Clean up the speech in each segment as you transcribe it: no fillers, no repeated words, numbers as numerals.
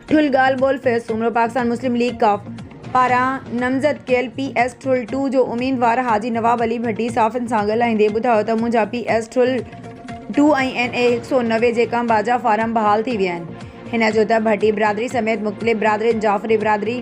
ٺل ڳالهه ٻولهه فيض سومرو پاڪستان مسلم ليگ ق پاران نمزد ڪيل پي ايس ٺل ٽو جو اميدوار حاجي نواب علي ڀٽي صحافين سان ڳالهائيندي ٻڌايو ته منهنجا P S Thul two ۽ N A 190 جي ڪنبا جا فارم بحال ٿي ويا آهن. هن چيو ته ڀٽي برادري سميت مختلف برادرين جعفري برادري،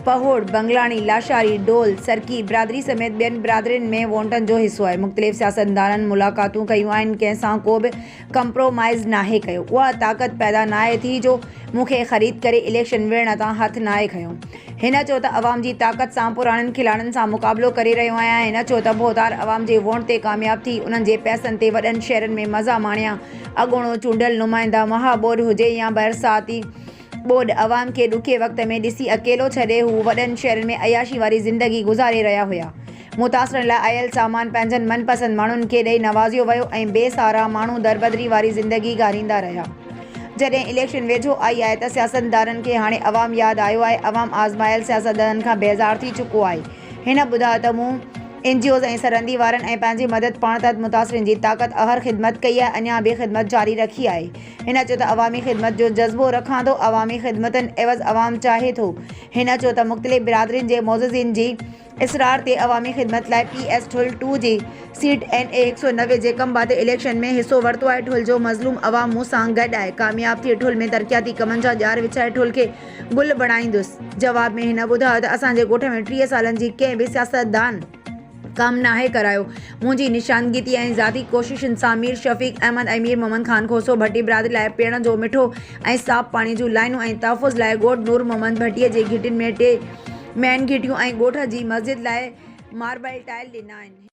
پهوڙ، بنگلاڻي، لاشاري، ڊول، سرڪي برادري سميت ٻين برادرين ۾ وونٽن جو حصو آهي، مختلف سياستدانن ملاقاتون ڪيون آهن، ڪنهن سان ڪو به ڪمپرومائيز ناهي ڪيو، اها طاقت پيدا ناهي ٿي جو مون کي خريد ڪري اليڪشن وڙهڻ تان هٿ ناهي کنيو. هن چيو ته عوام جي طاقت سان پراڻن کلاڙين سان مقابلو ڪري رهيو آهيان، هن چيو ته ڀوتار عوام جي وونٽ تي ڪامياب ٿي انهن جي پئسن تي وڏن شهرن ۾ مزا ماڻيا، اڳوڻو چونڊيل نمائندا مها ٻوڏ هجي يا برساتي ٻوڏ عوام کي ڏکي وقت ۾ ڏسي اڪيلو ڇڏي هو وڏن شهرن ۾ عياشي واري زندگي گذاري رهيا هيا. متاثرن لاء آيل سامان پنهنجن من پسند ماڻهن کي ڏئي نوازيو ويو ۽ بي سهارا ماڻهو دربدري واري زندگي گهاريندا رهيا. جڏهن اليڪشن ويجهو آئي آهي ته سياستدانن کي هاڻي عوام ياد آيو آهي، عوام آزمايل سياستدانن کان بيزار ٿي چڪو آهي. هن ٻڌايو ته مون اين جي اوز ۽ سرندي وارن ۽ پنهنجي مدد پاڻ تحت متاثرين جي طاقت اهر خدمت ڪئي آهي اڃا به خدمت جاري رکي آهي. هن چيو ته عوامي خدمت جو جذبو رکان ٿو، عوامي خدمتن عيوض عوام چاهي ٿو. هن چيو ته مختلف برادرين جي معززين جي اصرار تي عوامي خدمت لاء پي ايس ٺل ٽو جي سيٽ اين اي 190 جيڪب آباد اليڪشن ۾ حصو ورتو آهي، ٺل جو مظلوم عوام مون سان گڏ آهي، ڪامياب ٿي ٺل ۾ ترقياتي ڪمن جا ڄار وڇائي ٺل کي گل بڻائيندس. جواب ۾ هن ٻڌايو ته اسان جي ڳوٺ ۾ 30 سالن جي ڪنهن به سياستدان ڪم ناهي ڪرايو، منهنجي نشاندگي ۽ ذاتي ڪوششن سان مير شفيق احمد ۽ مير محمد خان کوسو ڀٽي برادري لاء پيئڻ جو مٺو ۽ صاف پاڻي جون لائينون ۽ تحفظ لاء ڳوٺ نور محمد ڀٽي جي گهٽين ۾ ٽي مين گهٽيون ۽ ڳوٺ جي مسجد لاء ماربل ٽائل ڏنا آهن.